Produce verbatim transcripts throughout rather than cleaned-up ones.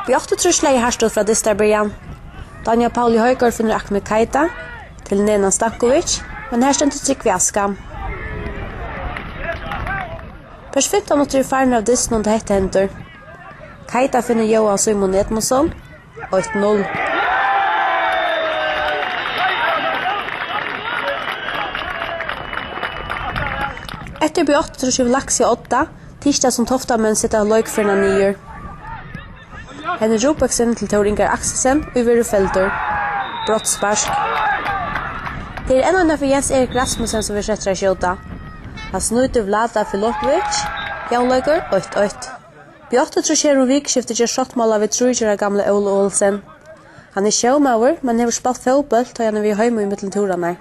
B áttaogtrýss legði hart út frá dystarbyrjan. Dánjal Pauli Højgaard finnur aftur Keita til Nenan Stankovic, men her stendur Trygvi Askam. Bert fimtan minuttir eru farnir av dystinum, tá hetta hendir. Keita finnur Jóan Símun Edmundsson, eitt null. Eftir B áttaogtrýss hevur lagt seg á odda, tykist tað sum Toftamenn seta leikferðina niður. Henrik Rubeksen til Tór Ingar Akselsen, ið verður feldur. Brotsspark. Tað er enn ein ferð Jens Erik Rasmussen, sum verður settur at skjóta. Hann snýtir Vlada Filipovic. Javnleikur, eitt eitt. B áttaogtrýss hevur um vikuskiftið gjørt sáttmála við trýogtjúgu ára gamla Óla Olsen. Hann er sjómaður, men hevur spælt fótbólt, tá ið hann hevur verið heima ímillum túrarnar.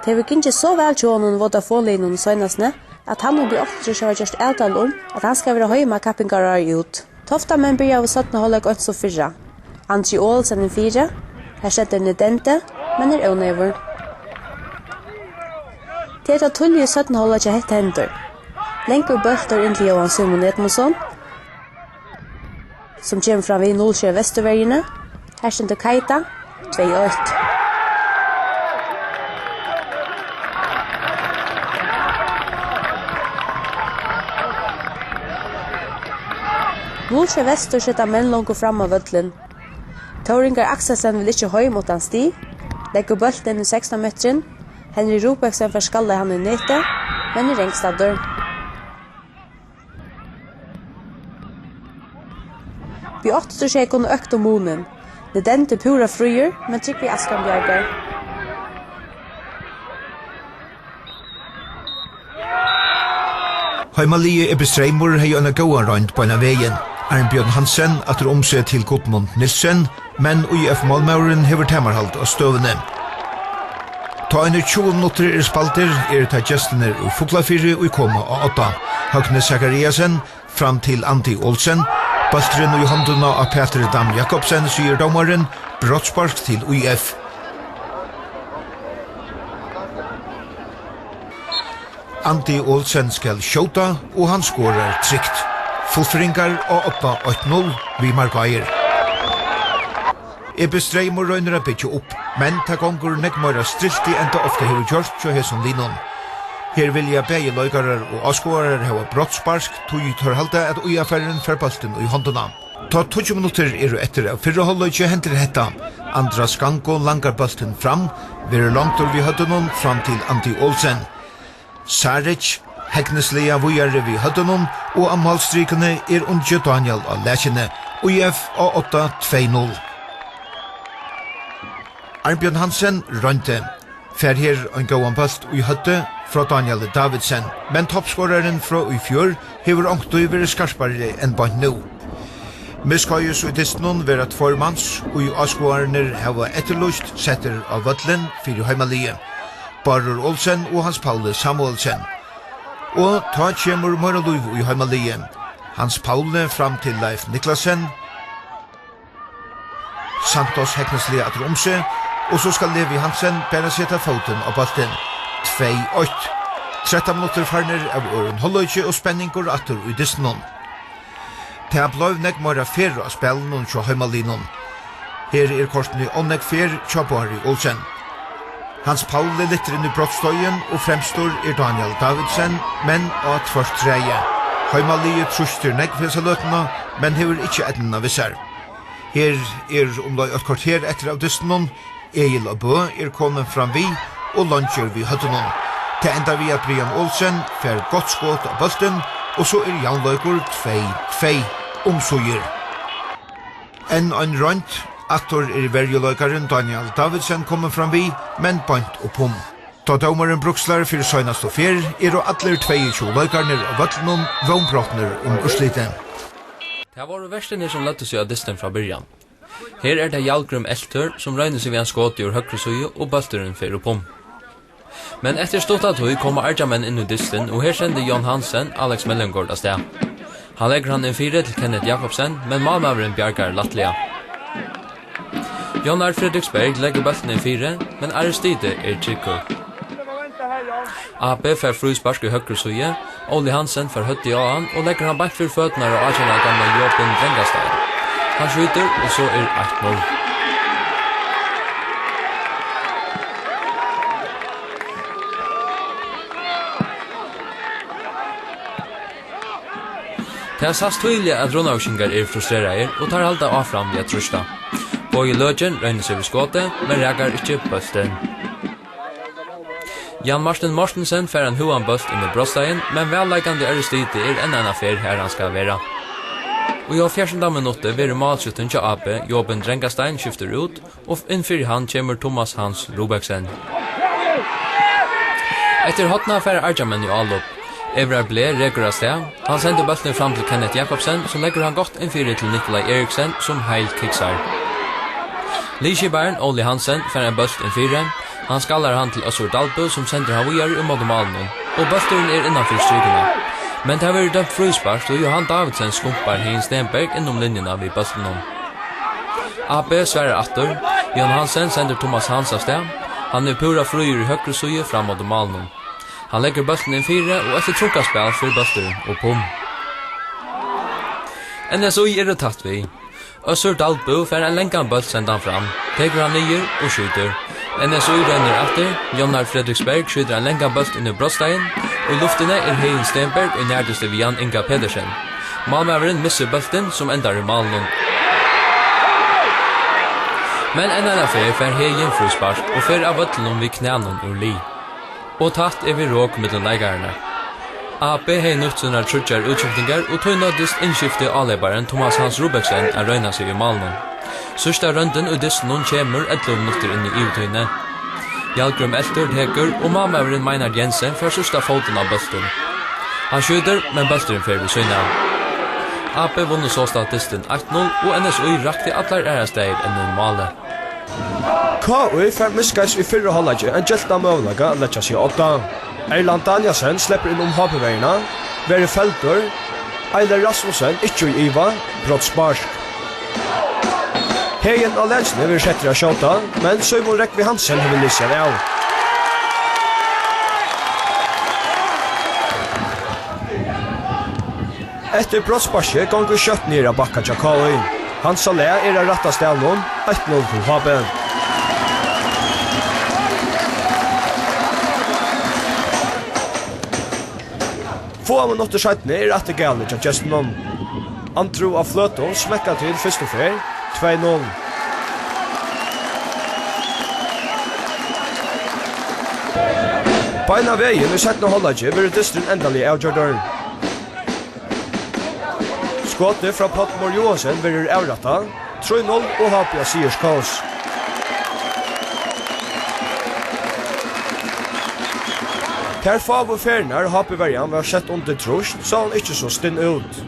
Tað hevur gingið so væl hjá honum í Vodafone-liðnum í seinastuni, at hann og B áttaogtrýss hava gjørt avtalu um, at hann skal vera heima kappingarárið út. Toftamenn byrjaðu seinna hálvleik eins og fyrra. Andri Olsen inn fyri, her stendur Nedende, men er óneyvur. Tað er tá tíðliga í seinna hálvleiki, at hetta hendir. Langur bóltur inn til Jóan Símun Edmundsson, sum kemur fram við null sjey vesturverjuni. Her stendur Keita, tvey eitt. Null sjey vestur seta menn longu fram á vøllin. Tór Ingar Akselsen vil ikki heim uttan stig, leggur bóltin inn í sekstan metrin. Henrik Rubeksen fær skallað hann í netið, men er rangstaddur. B áttaogtrýss hevði kunnað økt um munin. Nedende púra fríur, men Trygvi Askam bjargar. Heimaliðið Ebbi Streymur hevði eina góða roynd beinan vegin. Arnbjørn Hansen aftur um seg til Gudmund Nielsen, men ÍF-málmaðurin hevur tamarhald á støðuni. Tá einir tjúgu minuttir eru spældir, eru tað gestirnir úr Fuglafirði, ið koma á odda. Høgni Zachariasen fram til Andi Olsen. Bólturin í hondina á Petri Dam Jakobsen, sigur dómarin, brotsspark til ÍF. Andi Olsen skal skjóta, og hann skorar trygt. Fuglfirðingar á odda, eitt null, við mark á. Ebbi Streymur roynir at byggja upp, men tað gongur nógv meira striltið enn tað ofta hevur gjørt hjá hesum liðnum. Her vilja bæði leikarar og áskoðarar hava brotsspark, tí teir halda, at ÍF-arin fær bóltin í hondina. Tá tíggju minuttir eru eftir av fyrra hálvleiki, hendir hetta. Andras Gango langar bóltin fram, verður longdur við høvdinum fram til Andi Olsen. Saric hegnisliga víðari við høvdinum, og á málstrikuni er ungi Dánjal á lakjuni. ÍF á odda, tvey null. Arnbjørn Hansen royndi. Fær her ein góðan bólt í høvdið frá Dánjali Davidsen, men toppskorarin frá í fjør hevur onkuntíð verið skarpari enn beint nú. Miðskeiðis í dystinum verða tveir mans, ið áskoðararnir hava eftirlýst, settir á vøllin fyri heimaliðið. Bárður Olsen og Hans Pauli Samuelsen. Og tá kemur meira lív í heimaliðið. Hans Pauli fram til Leif Niklasen. Santos hegnisliga aftur um seg, og so skal Levi Hansen bara seta fótin á bóltin. Tvey eitt. Trettan minuttir farnir av øðrum hálvleiki og spenningur aftur í dystinum. Tað bleiv nógv meira ferð á spælinum hjá heimaliðnum. Her er kortini ov nógv ferð hjá Bárði Olsen. Hans Pauli lyftir inn í brotsteigin og fremstur er Dánjal Davidsen, men á tvørt ræði. Heimaliðið trýstir nógv hesa løtuna, men hevur ikki eydnuna við sær. Her er umleið eitt korter eftir av dystinum. Egil á Bø er komin fram við og leingir við høvdinum. Tað endar við, at Brian Olsen fær gott skot á bóltin, og so er javnleikur, tvey tvey, umsíðir. Enn ein roynd. Aftur er verjuleikarin Dánjal Davidsen komin fram við, men beint upp um. Tá dómarin bríkslar fyri seinastu ferð, eru allir tveyogtjúgu leikararnir á vøllinum vónbrotnir um úrslitið. Tað vóru vertirnir, sum løgdu seg á dystin frá byrjan. Her er tað Hjalgrím Eltur, sum roynir seg við ein skoti úr høgru síðu, og bólturin fer upp um. Men eftir stutta tíð koma Argjamenn inn í dystin, og her sendir Jón Hansen Alex Mellumgaard avstað. Hann leggur hann inn fyri til Kenneth Jakobsen, men málmaðurin bjargar lættliga. Jón Ard Fredriksberg leggur bóltin inn fyri, men Aristide er tryggur. A B fær fríspark í høgru síðu. Óli Hansen fær høvdið á hann og leggur hann beint fyri føturnar á átjan ára gamla Jobin Drengastein. Hann skjýtur, og so er eitt null. Tað sæst týðiliga, at runavíkingar eru frustreraðir, og teir halda áfram við at trýsta. Bogi Løken roynir seg við skotið, men rakar ikki bóltin. Jan Martin Mortensen fær ein høgan bólt inn í brotsteigin, men vælleikandi Ørstiti er enn eina ferð har, hann skal vera. Og í hálvfjerðsunda minutti verður málskjúttin hjá A B, Jobin Drengastein, skiftur út, og inn fyri hann kemur Thomas Hans Rubeksen. Eftir hornið fara Argjamenn í álop. Evrar Ble rekur av stað. Hann sendir bóltin fram til Kenneth Jakobsen, sum leggur hann gott inn fyri til Nikolaj Eriksen, sum heil kiksar. Liðskiparin, Óli Hansen, fær ein bólt inn fyri. Hann skallar hann til Øssur Dalbø, sum sendir hann víðari í móti málinum, og bólturin er innan fyri strikuna. Men tað verður dømt fríspark, og Johan Davidsen skumpar Heðin Stenberg inn um linjuna við bóltinum. A B svarar aftur. Johan Hansen sendir Thomas Hans av stað. Hann er púra fríur í høgru síðu fram móti málinum. Hann leggur bóltin inn fyri, og eftir trunka spæl fer bólturin upp um. N S Í eru tætt við. Øssur Dalbø fær ein langan bólt sendan fram, tekur hann niður og skjýtur. N S Í roynir aftur, Jonnar Fredriksberg skjýtur ein langan bólt inn í brotsteigin. Í luftini er Heðin Stenberg í nærdysti við Jan Inga Petersen. Málmaðurin missir bóltin, sum endar í málinum. Men enn eina ferð fær Heðin fríspark og fer av vøllinum við knænum úr lið. Og tætt er við rok millum leikararnar. A B hevði nýtt sínar tríggjar útskiftingar, og tí noyddist innskifti áleyparin Thomas Hans Rubeksen at royna seg í málinum. Síðsta royndin í dystinum kemur ellivu minuttir inn í yvirtíðini. Hjalgrím Eltur tekur, og málmaðurin Meinhard Jensen fær síðsta fótin á bóltin. Hann skjýtur, men bólturin fer við síðuna av. A B vunnu sostatt dystin eitt null, og N S Í rakti allar aðrar staðir enn inn í málið. K Í fær miðskeiðis í fyrra hálvleiki ein gyltan møguleika at leggja seg á odda. Erland Danielsen sleppur inn um H B-verjuna, verður feldur. Eiler Rasmussen ikki í iva, brotsspark. Heðin á Lækjuni verður settur at skjóta, men Símun Rógvi Hansen hevur lisið hann av. Eftir brotssparkið gongur skjótt niður á bakka hjá K Í. Hans Salé er á rætta staðnum, eitt null til H B. Fáar minuttir seinni er aftur galið hjá gestunum. Andrew á Fløtum smekkar til fyrstu ferð, tvey null. Beinan vegin í seinna hálvleiki verður dysturin endaliga avgjørdur. Skotið frá Páll Mohr Joensen verður avrættað. Trý null og H B á sigurskós. Tær fáu ferðirnar H B-verjan var sett undir trýst, sá hon ikki so stinn út.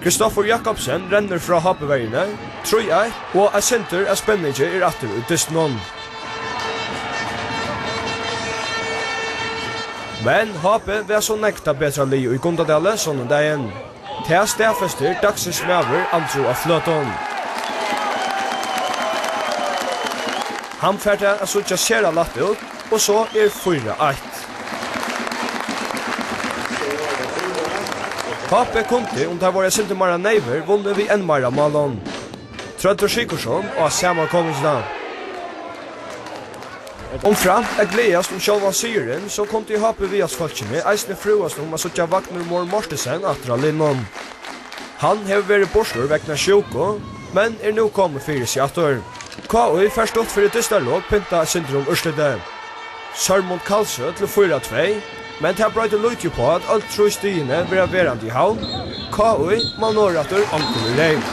Kristoffer Jakobsen rennur frá H B-verjuni, trý eitt, og eitt sindur av spenningi er aftur í dystinum. Men H B var so nógv tað betra lið í Gundadali sunnudagin. Tað staðfestir dagsins maður Andrew á Fløtum. Hann fær tað at síggja sera lætt út, og so er fýra eitt. H B kundi, um teir vóru eitt sindur meira neyvir, vunnið við enn meira málum. Tróndur Sigurðsson á samankomingina. Umframt at gleðast um sjálvan sigurin, so kundi H B-viðhaldsfólkini eisini frúast um at síggja Wagner Mohr Mortensen aftur á liðnum. Hann hevur verið burtur vegna sjúku, men er nú komin fyri seg aftur. K Í fær stutt fyri dystarlok pyntað eitt sindur um úrslitið. Sørmund Kalsø til fýra tvey, men tað broytir lítið upp á, at øll trý stigini verða verandi í Havn. K Í má norðuraftur onkur í reyð.